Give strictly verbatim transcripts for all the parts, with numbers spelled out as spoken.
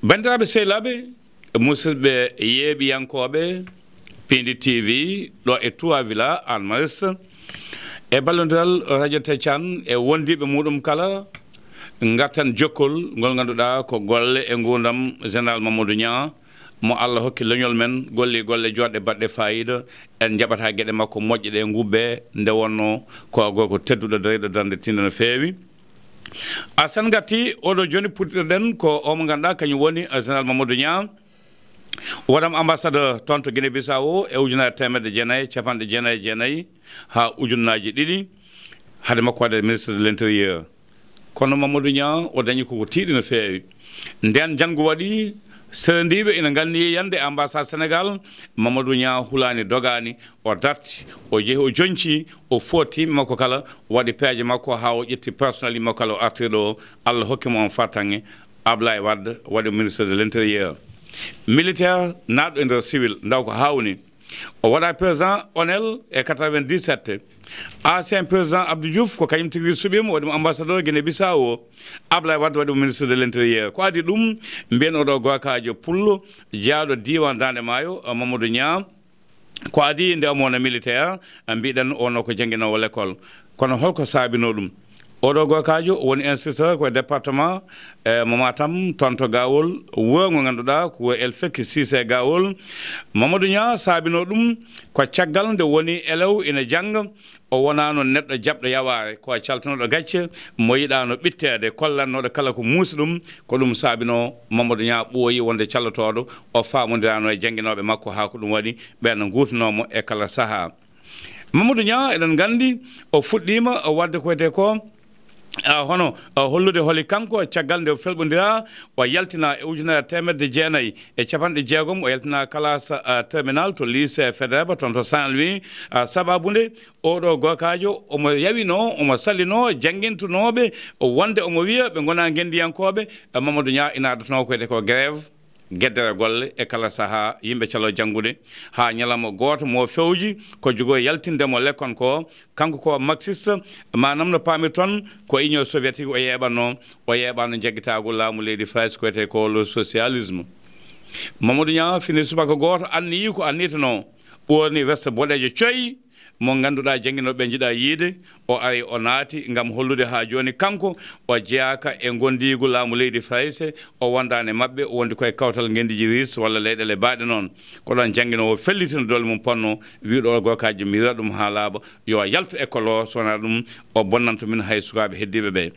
Banndiraaɓe sehilaaɓe, musidɓe yeeɓiyankooɓe Piindi T V ɗo e Trois Villas, Hann Maristes, e ballondiral Radio Teccan e wondiiɓe muɗum kala, ngartan jokkol ngol ngannduɗaa ko golle e nguurndam Général Mamadou Niang, mo Allah hokki leñol men, golli golle jooɗɗe baɗɗe faayiida. En njaɓata geɗe makko moƴƴe ɗe ngubbe, nde wonno ko gorko tedduɗo, dareyɗo darnde tiinde no feewi. Arsène Gatti, oɗo jooni puɗɗirɗen ko o mo ngannduɗaa kañum woni Général Mamadou Niang, waɗama ambassadeur toon to Guinée Bissau e ujunere teemedde jeenayi capanɗe jeenayi e jeenayi haa ujunnaaji ɗiɗi, hade makko waɗde ministre de l'intérieur. Kono Mamadou Niang o dañi koko tiiɗi no feewi. Nden janngo waɗi, serendiiɓe ina nganni yiyande ambassade Sénégal, Mamadou Niang hulaani, dogaani, o darti, o jehi, o jonci, o fooɗti yimɓe makko kala, o waɗi peeje makko haa o ƴetti personnel yimɓe makko kala, o artiri ɗo. Allah hokki mo on fartaŋŋe, Ablaye Wade waɗi ministre de l'intérieur. Militaire naatɗo e nder civil, ndaw ko haawni. O waɗa président Onel e quatre-vingt-dix-sept. Ancien président Abdou Diouf ko kañum tigi suɓiimo, waɗi mo ambassadeur Guinée Bissau. Ablaye Wade waɗi mo ministre de l'intérieur. Ko adii ɗum, mbiyen oɗo gorkaajo pullo, jeyaaɗo diiwaan Daande Maayo, Mamadou Niang. Ko adii nde omo wona militaire, mbiɗen o wonno ko jannginoowo l'école. Kono holko saabinoo ɗum? Oɗo gorkaajo woni instituteur ko e département, e mo Matam, toon to Gawol, wuro ngo ngannduɗaa ko wuro El Fekki Cissé Gawol. Mamadou Niang saabinoo ɗum ko caggal nde woni élève ina jannga, o wonaano neɗɗo jaɓɗo yawaare, ko caltunooɗo gacce, mo yiɗaano ɓitteede, kollannooɗo kala ko muusi ɗum. Ko ɗum saabinoo Mamadou Niang ɓooyi wonde callotooɗo, o faamondiraano e jannginooɓe makko, haa ko ɗum waɗi ɓeen nguurtunoo mo e kala sahaa. Mamadou Niang, eɗen nganndi, o fuɗɗiima, o waɗde ko wiyetee ko, a, hono, a, hollude holi kanko, caggal nde o felɓondira, o yaltina e ujunere teemedde jeenayi e capanɗe jeegom, o yaltina classe, a, terminal to lycée Faidherbe, toon to Saint-Louis. A, sabaabu nde, oɗo gorkaajo, omo yawinoo, omo salinoo janngintunooɓe, wonde omo wiya ɓe ngonaa ngenndiyankooɓe, a, Mamadou Niang ina addotonoo ko wiyetee ko grève. Geddere golle e kala sahaa, yimɓe caloo janngude haa ñalawma gooto mo fewji ko jogoo yaltinde mo lekkon ko. Kanko ko marxiste, maanaam no paamirton ko Union soviétique o yeeɓatnoo, o yeeɓaano jaggitaagu laamu leydi Farayse ko wiyetee ko le socialisme. Mamadou Niang fini subaka gooto anniyii ko annitanoo, ɓoorni veste boɗeejo coy, mo ngannduɗaa jannginooɓe njiɗaa yiide, o ari o naati ngam hollude haa jooni kanko o jeyaaka e ngondiigu laamu leydi Farayse, o wondaani e maɓɓe, o wondi koye kawtal ngenndiiji riis walla leyɗeele baaɗe noon. Ko ɗoon jannginoowo fellitino doole mum potnoo, wii ɗo gorkaaji mi rira ɗum haa laaɓa, yo yaltu école o, so wonaa ɗum o bonnanto min hay sukaaɓe heddiiɓe ɓe.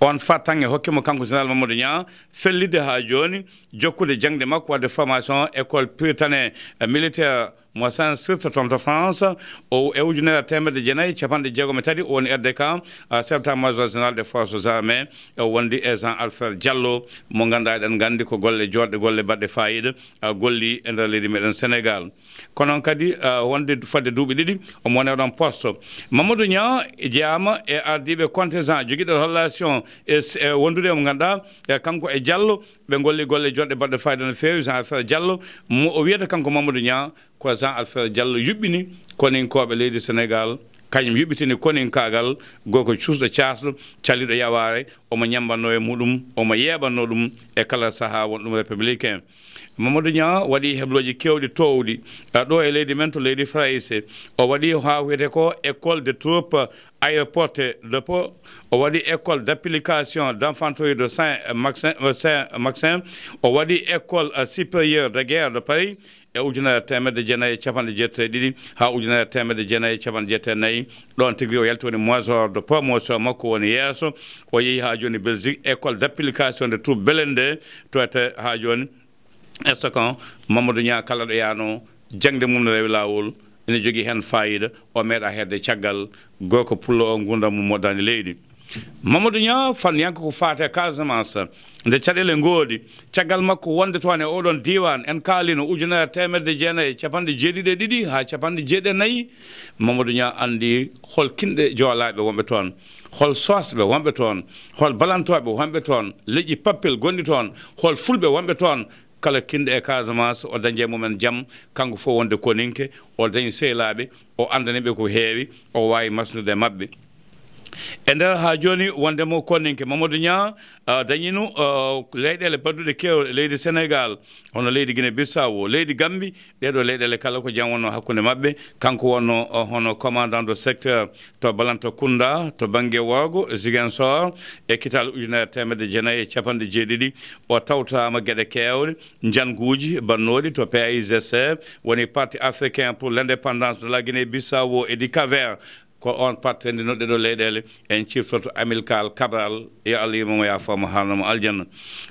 Oon fartaŋŋe hokki mo kanko Général Mamadou Niang fellitde haa jooni jokkude jaŋde makko waɗde formation école prytanée militaire mo Saint-Circe toon to France, o e ujunere teemedde jeenayi capanɗe jeegom e tati, o woni R D K, a, chef d'état-major général des forces armées, o wondi e Jean Alfred Diallo, mo ngannduɗaa eɗen nganndi ko golle jooɗɗe, golle baɗɗe faayiida, a, golli e nder leydi meɗen Sénégal. Kono noon kadi, a, wonde fodde duuɓi ɗiɗi, omo woni e ɗoon poste. Mamadou Niang jeyaama e ardiiɓe contingent jogiiɗo relation e s-, e wondude e mo ngannduɗaa, e kanko e Diallo, ɓe ngolli golle jooɗɗe baɗɗe faayiida no feewi. Jean Alfred Diallo, mo o wiyata kanko Mamadou Niang, ko Jean Alfred Diallo yuɓɓini koninkooɓe leydi Sénégal, kañum yuɓɓitini koninkaagal, gorko cuusɗo caasɗo, caliiɗo yawaare, omo ñammbannoo e muɗum, omo yeeɓannoo ɗum e kala sahaa won ɗum républicain. Mamadou Niang waɗi heblooji keewɗi toowɗi, a, ɗo e leydi men to leydi Farayse. O waɗi haa wiyetee ko école de troupes aéroportées de Pau, o waɗi école d'application d'infanterie de Saint-Maximin, euh, Saint-Maximin, o waɗi école, euh, supérieure de guerre de Paris e ujunere teemedde jeenayi e capanɗe jeetati e ɗiɗi haa ujunere teemedde jeenayi e capanɗe jeetati e nayi. Ɗoon tigi o yalti woni major de promotion makko woni yeeso. O yehi haa jooni Belgique, école d'application de troupes blindées, to ete haa jooni. Est-ce que Mamadou Niang kala ɗo yaano, jaŋde mum no rewi laawol, ene jogii heen faayiida, o meeɗa heedde caggal, gorko pullo o nguurndam mum moɗdaani leydi. Mamadou Niang, fanniyanke ko faati e Casamance, nde caɗeele ngoodi, caggal makko wonde toon e oɗon diiwaan, en kaalino ujunere teemedde jeenayi e capanɗe jeeɗiɗi e ɗiɗi haa capanɗe jeeɗiɗi e nayi, Mamadou Niang anndi hol kinɗe joolaaɓe wonɓe toon, hol soosɓe wonɓe toon, hol balantooɓe wonɓe toon, leƴƴi pappel gonɗi toon, hol fulɓe wonɓe toon, kala kinɗe e Casamance, o dañde e mumen jam, kanko fof wonde koninke, o dañi sehilaaɓe, o anndani ɓe ko heewi, o waawi masnude e maɓɓe. E nder haa jooni, wonde mo Koninke Mamadou Niang, ah, dañiino, ah, leyɗeele badduɗe keewɗe e leydi Senegal, hono leydi Guinée Bissau, leydi Gambie, ɗee ɗoo leyɗeele kala ko jam wonnoo hakkunde maɓɓe. Kanko wonnoo, ah, hono commandant de secteur to Balantacounda, to bannge worgo, Ziguinchor, e kitaale ujunere teemedde jeenayi e capanɗe jeeɗiɗi. O tawtoraama geɗe keewɗe, njannguuji bannooɗi to P A I G C, woni Parti africain pour l'indépendance de la Guinée-Bissau et du Cap-Vert. Ko oon parti renndinoo ɗee ɗoo leyɗeele, en ciftoto Amilcar Cabral, yo Allah yurmo mo, yaafoo mo, haarno mo aljanna.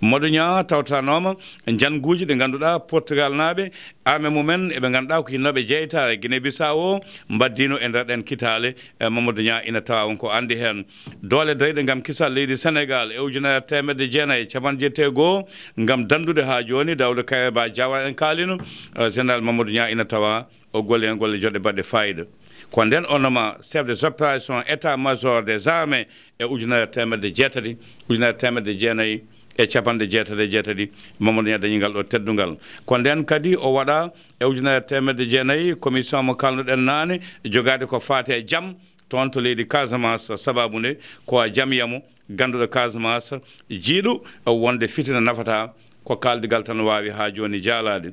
Mamadou Niang tawtoranooma njannguuji ɗi ngannduɗaa Portugal naaɓe, armée mumen, eɓe ngannduɗaa ko yinnooɓe jeytaare Guinée Bissau, mbaɗdiino e nder ɗeen kitaale. E Mamadou Niang ina tawa won ko anndi heen. Doole dariiɗe ngam kisal leydi Senegal e ujunere teemedde jeenayi e capanɗe jeetati e goo, ngam danndude haa jooni, Daouda Kairé Ba Diawara en kaalino, eh, Général Mamadou Niang ina tawa o golle heen golle joɗɗe baɗɗe faayiida. Ko ndeen o nomaa chef des opérations état-major des armées e ujunere teemedde jeetati, ujunere teemedde jeenayi e capanɗe jeetati e jeetati, Mamadou Niang dañi ngal ɗoo teddungal. Ko ndeen kadi o waɗaa e ujunere teemedde jeenayi commission mo kaalnuɗen naane, jogaade ko faati e jam toon to leydi Casamance, sabaabu nde ko a jam yamo, gannduɗo Casamance, jiiɗo wonde fitina nafataa, ko kaaldigal tan waawi haa jooni jaalaade.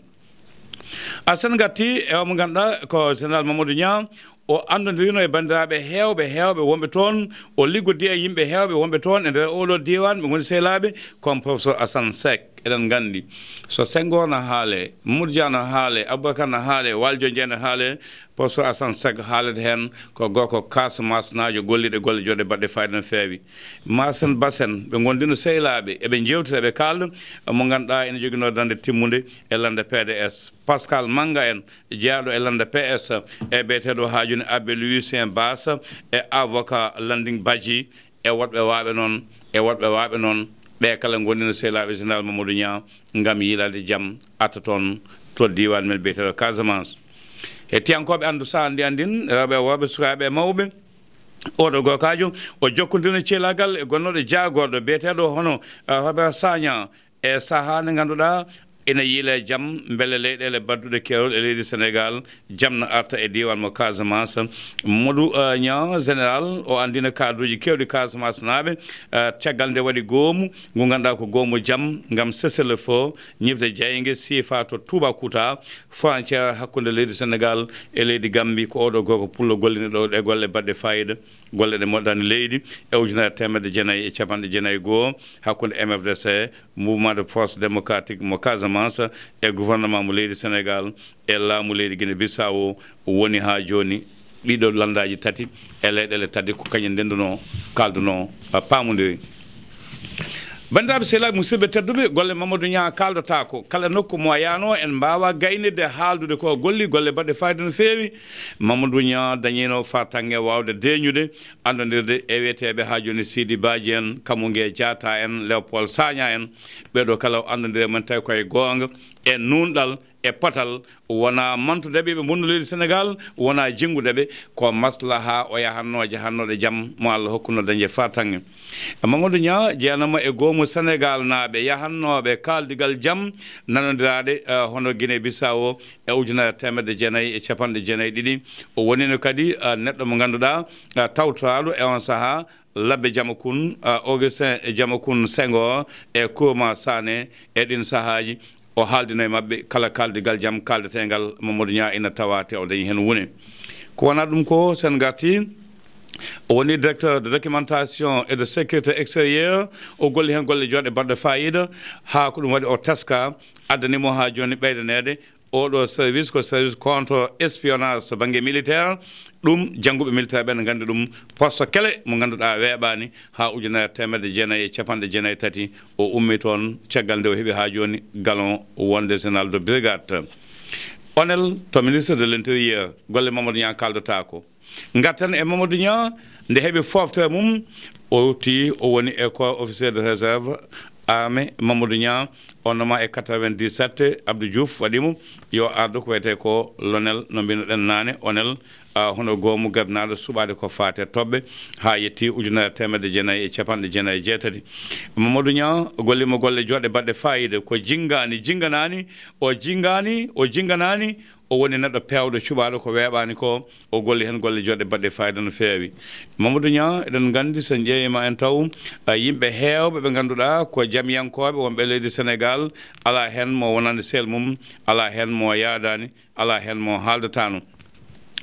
Arsene ngarti e o mo ngannduɗaa ko Général Mamadou Niang, o anndondirino e banndiraaɓe heewɓe, heewɓe wonɓe toon, o liggodii e yimɓe heewɓe wonɓe toon e nder oo ɗoo diiwaan, ɓe ngoni sehilaaɓe, comme professeur Assane Seck. Eɗen nganndi, so Senghor na haale, Mamadou Dia na haale, Aboubacar na haale, Waly Dieng na haale, professeur Assane Seck haalata heen, ko gorko Casamancenaajo golliiɗo golle joɗɗe baɗɗe faayiida no feewi. Marsène Bassène, ɓe ngondino sehilaaɓe, eɓe njeewtida, eɓe kaalda, mo ngannduɗaa ene joginoo darnde timmunde e lannda P D S. Pascal Manga en, jeyaaɗo e lannda P S, e biyeteeɗo haa jooni Abbé Lucien Basse, e avocat Landing Badji, e woɗɓe waaɓe noon, e woɗɓe waaɓe noon, ɓe kala ngondino sehilaaɓe Général Mamadou Niang ngam yiilaade jam arta toon to diiwaan men biyeteeɗo Casamance. Hettiyankooɓe Anndu Sahaa ndin, rewɓe e worɓe, sukaaɓe e mawɓe, oɗo gorkaajo, o jokkondirno ceelaagal e gonnooɗo jaagorɗo biyeteeɗo hono, eh, Robert Sagna, e sahaa nde ngannduɗaa ina yiila e jam, mbele leyɗeele badduɗe keerol e leydi Senegal, jam na arta e diiwaan mo Casamance. Mamadou, eh, Niang, général, o anndina cadreji keewɗi Casamancenaaɓe, eh, caggal nde waɗi goomu, ngu ngannduɗaa ko goomu jam, ngam cessez-le-feu, ñifde jaaynge siifa to Toubacouta, frontière hakkunde leydi Senegal e leydi Gambie. Ko oɗo gorko pullo gollini ɗo ɗe golle baɗɗe faayiida, golle ɗe moƴƴani leydi, e ujunere teemedde jeenayi e capanɗe jeenayi e goo, hakkunde M F D C, Mouvement de Force Démocratique mo Casamance, e gouvernement mo leydi Senegal, e laamu leydi Guinée Bissau, woni haa jooni ɗiɗo lanndaaji tati e leyɗeele tati ko kañum ndenndunoo, kaaldunoo, a, paamondiri. Banndiraaɓe sehilaaɓe, musidɓe tedduɓe, golle Mamadou Niang kaaldotaako. Kala nokku mo yaanoo, en mbaawaa gaynirde haaldude ko golli, golle baɗɗe faayiida no feewi. Mamadou Niang dañiino fartaŋŋe waawde deeñude, anndondirde e wiyeteeɓe haa jooni Sidi Badji en, Kamoungué Diatta en, Léopold Sagna en. Ɓee ɗoo kala o anndondiri e mumen tawi ko e goonga, e nuunɗal, e potal, wonaa mantude ɓe, ɓe mbonnu leydi Senegal, wonaa jinngude ɓe, ko maslaha o yahatnoo, jahannooɗo jam mo Allah hokkunoo dañde fartaŋŋe. Mamadou Niang jeyanama e goomu Senegal naaɓe yahannooɓe kaaldigal jam nanondiraaɗe, eh, hono Guinée Bissau e ujunere teemedde jeenayi e capanɗe jeenayi e ɗiɗi. O wonino kadi, eh, neɗɗo mo ngannduɗaa, eh, tawtoraaɗo e on sahaa, Labbe Diamecoune, ah, Augustin Diamecoune Senghor e Kourma Sané e ɗin sahaaji. O haaldino e maɓɓe kala kaaldigal jam kaaldetengal Mamadou Niang ina tawa te o dañi heen wune. Ko wonaa ɗum ko, sen ngarti, o woni directeur de documentation et de sécurité extérieure. O golli heen golle joɗɗe baɗɗe faayiida, haa ko ɗum waɗi o teska, addani mo haa jooni ɓeydaneede. Oɗo service ko service contre espionnage to bannge militaire. Ɗum jannguɓe militaire ɓen nganndi ɗum, poste kele mo ngannduɗaa weeɓaani haa ujunere teemedde jeenayi e capanɗe jeenayi e tati. O ummi toon caggal nde o heɓi haa jooni galon wonde général de brigade. Onel to ministre de l'intérieur, golle Mamadou Niang kaaldotaako. Ngarten e Mamadou Niang, nde heɓi fooftere mum, o tii o woni e corps officier de réserve armée. Mamadou Niang, o nomaa e quatre-vingt-dix-sept, Abdou Diouf waɗi mo yo ardu ko wiyetee ko l'ONEL, no mbinoɗen naane, ONEL, ah, hono goomu gadnaaɗo suɓaade ko faati e toɓɓe, haa yetti ujunere teemedde jeenayi e capanɗe jeenayi e jeetati. Mamadou Niang golliima golle joɗɗe baɗɗe faayiida, ko jinngaani, jinnganaani, o jinngaani, o jinnganaani, O woni neɗɗo peewɗo, cuɓaaɗo ko weeɓaani ko. O golli heen golle joɗɗe baɗɗe fayida no feewi. Mamadou Niang, eɗen nganndi, so en ƴeewiima en taw, a, yimɓe heewɓe ɓe ngannduɗaa ko jamiyankooɓe wonɓe leydi Senegaal, alaa heen mo wonaani sel mum, alaa heen mo yaadaani, alaa heen mo haaldataano.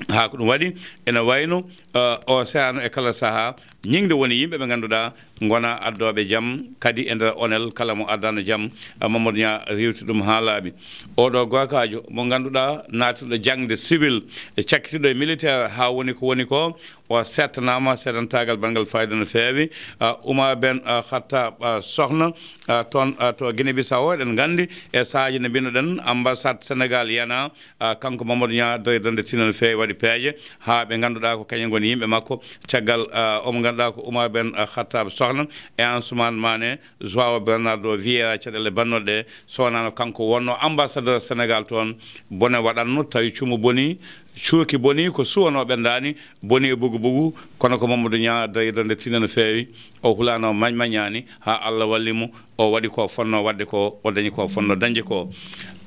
Haa ko ɗum waɗi, ene wayno, a, o sehano e kala sahaa, ñiŋde woni yimɓe ɓe ngannduɗaa ngona addooɓe jam, kadi e nder onel kala mo addaano jam, a, Mamadou Niang riiwti ɗum haa laaɓi. Oɗo gookaajo mo ngannduɗaa naatirɗo jaŋde civil, e cakkitiiɗo e militaire haa woni ko woni ko, o settanaama settantaagal banngal fayida no feewi. A, Oumar Ben, a, Khattab, a, Sokhna, a, toon, a, to Guinée Bissau, eɗen nganndi e sahaaji nde mbinoɗen ambassade Senegaal yana, a, kanko Mamadou Niang darii darnde tiiɗnde no feewi, waɗi peeje haa ɓe ngannduɗaa ko kañum ngoni yimɓe makko. Caggal, a, omo ngannduɗaa ko Oumar Ben, a, Khattab Sokhna e Ansoumana Mané, João Bernardo Vieira, caɗeele bannoɗe ɗe, so wonaano kanko wonno ambassadeur Senegaal toon, bone waɗatno, tawi cuumu bonii, cuurki bonii, ko suwanoo ɓendaani, bonii e bugu bugu, kono ko Mamadou Niang darii darnde tiiɗnde no feewi, o hulaano mañ-mañaani haa Allah walli mo, o waɗi ko fonnoo waɗde ko, o dañi ko fonnoo dañde ko.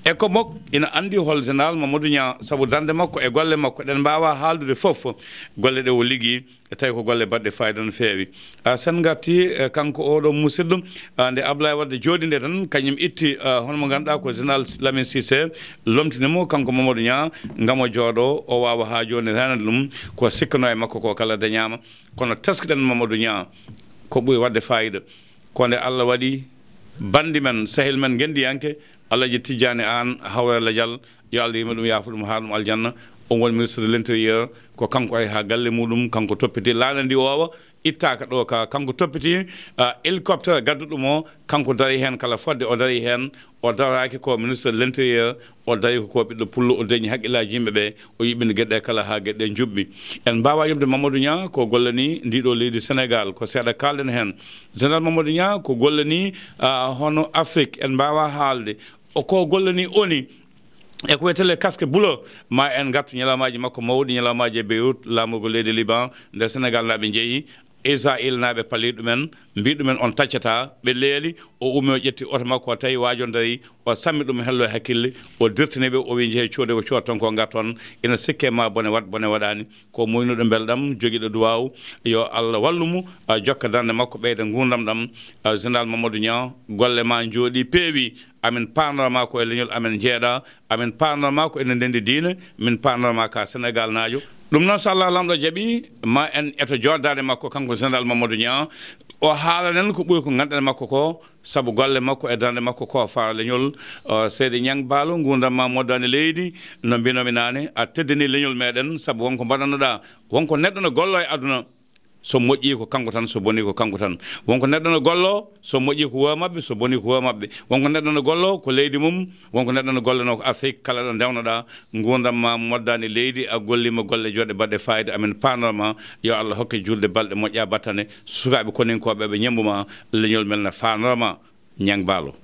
E ko mok ina anndi hol Général Mamadou Niang, sabu darnde makko e golle makko, ɗen mbaawaa haaldude fof, golle ɗe o liggii, e tawi ko golle baɗɗe fayida no feewi. A, sen ngarti, e, kanko oɗo musidɗo, a, nde Ablaye Wade jooɗi nde tan, kañum itti, a, hono mo ngannduɗaa ko Général Lamine Cissé, lomtini mo kanko Mamadou Niang, ngam o jooɗo, o waawa haa jooni reenande ɗum, ko sikkanoo e makko ko kala dañaama. Kono teskiɗen Mamadou Niang, ko ɓuri waɗde fayida. Ko nde Allah waɗi banndi men, sehil men, ngenndiyanke, Alhaji Tijjaani Aan Hawre Ladial, yo Allah yurmo ɗum, yaafo ɗum, haara ɗum aljanna. On woni ministre de l'intérieur, ko kanko ari haa galle muɗum, kanko toppiti laana ndi owa, ittaaka ɗo ka, kanko toppiti, a, hélicoptère gadduɗo mo, kanko darii heen kala fodde o darii heen, o daraaki ko ministre de l'intérieur, o darii ko, ko ɓiɗɗo pullo, o dañi hakkillaaji yimɓe ɓe, o yuɓɓini geɗe ɗe kala haa geɗe ɗe njuɓɓi. En mbaawaa yomde Mamadou Niang ko gollani ndiɗo leydi Senegaal, ko seeɗa kaalɗen heen. Général Mamadou Niang ko gollani, a, hono Afrique, en mbaawaa haalde. O ko gollani ONU, e ko wiyetee les casques bleus, ma en ngartu ñalawmaaji makko mawɗi, ñalawmaaji e Beyrouth, laamorgo leydi Liban, nde Senegaalnaaɓe njeyi, Israayiilnaaɓe palii ɗumen, mbii ɗumen on taccataa, ɓe leeli, o ummi o ƴetti oto makko o tawi waajo darii, o sammi ɗum hello e hakkille, o dirtini ɓe, o wii njehee coodee ko coodaton ko ngarton, ina sikke ma bone waɗ, bone waɗaani, ko muuynuɗo mbelɗam, jogiiɗo duwaaw, yo Allah wallu mo, a, jokka darnde makko, ɓeyda nguurndam ɗam, a, Général Mamadou Niang, golle ma njooɗii peewi, amin paanora ma ko e leñol amen njeeɗa, amin paanora ma ko ene ndenndi diine, min paanora ma ka Senegaalnaajo. Ɗum noon, so Allah Laamɗo jaɓi, ma en eto jooɗdaade makko, kanko Général Mamadou Niang, o haalanen ko ɓuri ko ngannduɗen makko ko, sabu golle makko e darnde makko ko faa leñol. O, seydi Niang Baalo, nguurndam ma moddaani leydi, no mbinomi naane, a teddini leñol meɗen, sabu wonko mbaɗannoɗa, wonko neɗɗo no gollo e aduna, so moƴƴi ko kanko tan, so boni ko kanko tan. Wonko neɗɗo no gollo, so moƴƴi ko wa maɓɓe, so boni ko wa maɓɓe. Wonko neɗɗo no gollo ko leydi mum, wonko neɗɗo no gollo no ko Afrique, kala ɗo ndewnoɗa, nguurndam ma moddaani leydi, a golliima golle joɗɗe baɗɗe fayida, amin paanor ma, yo Allah hokke julde balɗe moƴƴa battane, sukaaɓe koninkooɓe ɓe ñembu ma, leñol men na faanor ma, Niang Baalo.